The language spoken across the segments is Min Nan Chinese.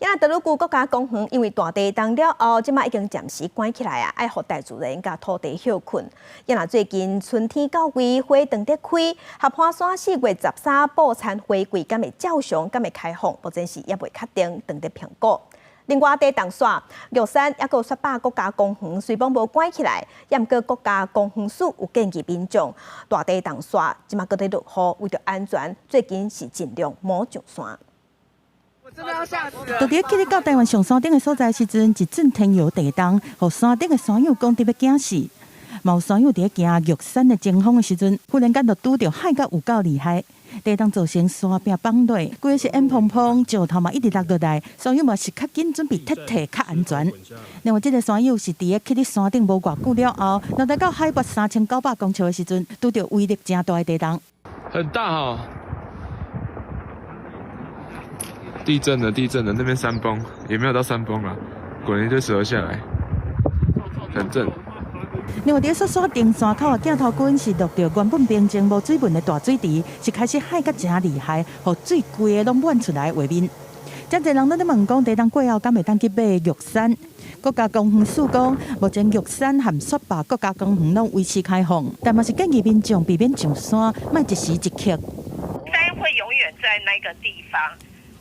啊，特魯谷國家公園因為大地動了後，這馬已經暫時關起來啊，愛予大自然佮土地歇睏。啊，若最近春天到位，花當得開，合歡山4月13報田花季敢會照常敢會開放，目前是猶未確定，當咧評估。另外，地動煞玉山猶閣雪霸國家公園雖罔無關起來，毋過國家公園署有建議民眾大地動煞這馬閣咧落雨，為著安全，最近是盡量莫上山。就佇去到台灣上山頂的所在時陣，一陣天搖地動，予山頂的山友講著欲驚死。嘛有山友佇行玉山的前峰的時陣，忽然間就拄著海甲有夠厲害，地動造成山壁崩落，規个是煙蓬蓬，石頭嘛一直落落來，山友嘛是較緊準備撤退較安全。另外，這个山友是佇咧去佇山頂無偌久了後，落來到海拔3900公尺的時陣，拄著威力誠大的地動。很大哈！地震了，地震了，那邊山崩，也沒有到山崩啦，滾一堆石頭下來，很震。另外，佇雪山登山口的鏡頭軍是錄著原本平靜無水分的大水池，是開始海甲誠厲害，予水規个攏滿出來畫面。真濟人攏咧問講，地動過後敢會當去爬玉山？國家公園署講，目前玉山和雪霸國家公園攏維持開放，但嘛是建議民眾避免上山，莫一時一刻。山會永遠在那個地方。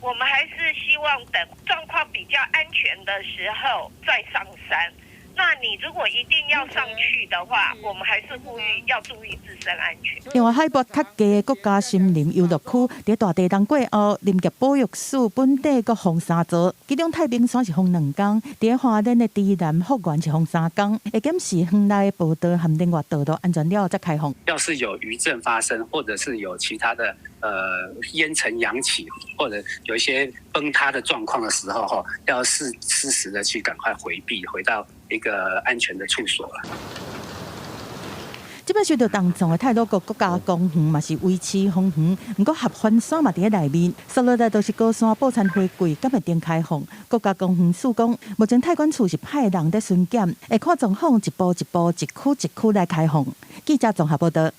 我們還是希望等狀況比較安全的時候再上山。那你如果一定要上去的話，我們還是呼籲要注意自身安全。另外，海拔較低的國家森林遊樂區，佇大地動過後，林業保育署本底閣封三座，其中太平山是封兩工，佇花蓮的池南福園是封三工，會檢視園內步道和另外道路安全了後才開放。要是有餘震發生，或者是有其他的煙塵揚起，或者有一些崩塌的狀況的時候，哈，要適時的去趕快迴避，回到一個安全的處所了。這擺受著動盪的太魯閣國家公園嘛是維持封園，毋過合歡山嘛佇咧內面，紲落來就是高山報田花季，敢會當開放？國家公園署講，目前太管處是派人佇巡檢，會看狀況一步一步、一區一區來開放。記者綜合報導。